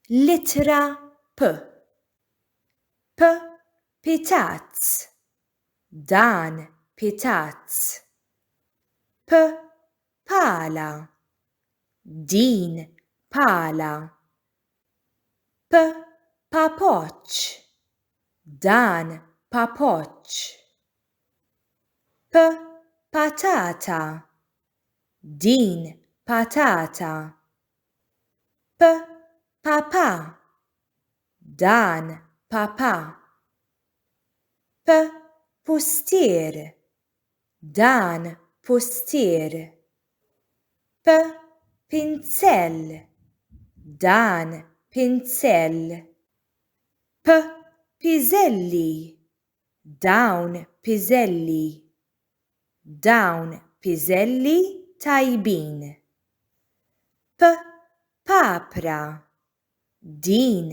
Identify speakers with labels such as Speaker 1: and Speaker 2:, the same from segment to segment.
Speaker 1: L-ittra P. P pitazz. Dan pitazz. P pala. Din pala. P papoċċ. Dan papoċċ. P patata. Din patata. P papà. Dan papà. P pustier. Dan pustier. P pinzell. Dan pinzell. P piżelli. Dawn piżelli. Dawn piżelli tajbin. P papra. Din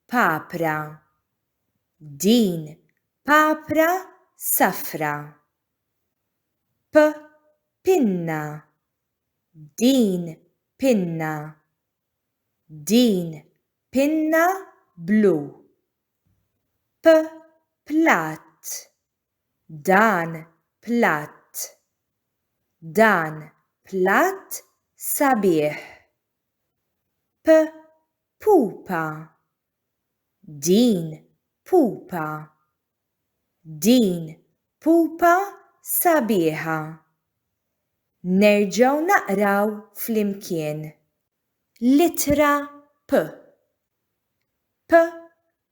Speaker 1: papra. Din papra safra. P pinna. Din pinna. Din pinna blu. P platt. Dan platt. Dan platt sabiħ. P pupa. Din pupa. Din pupa sabiħa. Nerġgħu naqraw flimkien. L-ittra P. P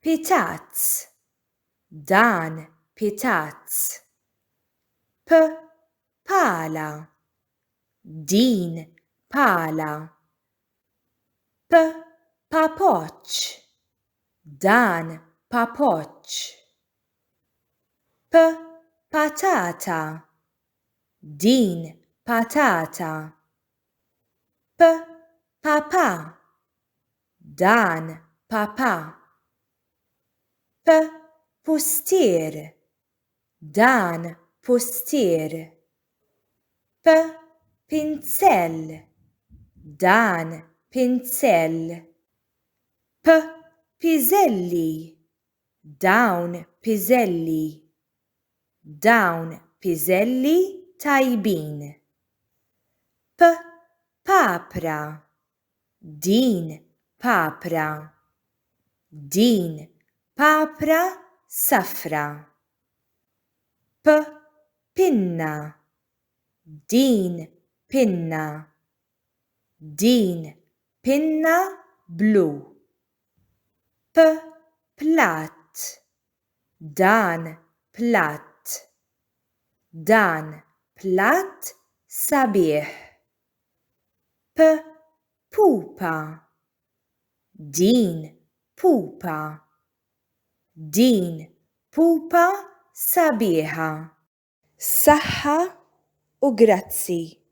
Speaker 1: pitazz. Dan pitazz. P pala. Din pala. P papoċċ. Dan papoċċ. P patata. Din patata. P papà. Dan papà. P pustier. Dan pustier. P pinzell. Dan pinzell. P piżelli. Dawn piżelli. Dawn piżelli tajbin. P papra. Din papra. Din papra safra. P pinna. Din pinna. Din pinna blu. P platt. Dan platt. Dan platt sabiħ. P pupa. Din pupa. Din pupa sabiħa. Saħħa u grazzi.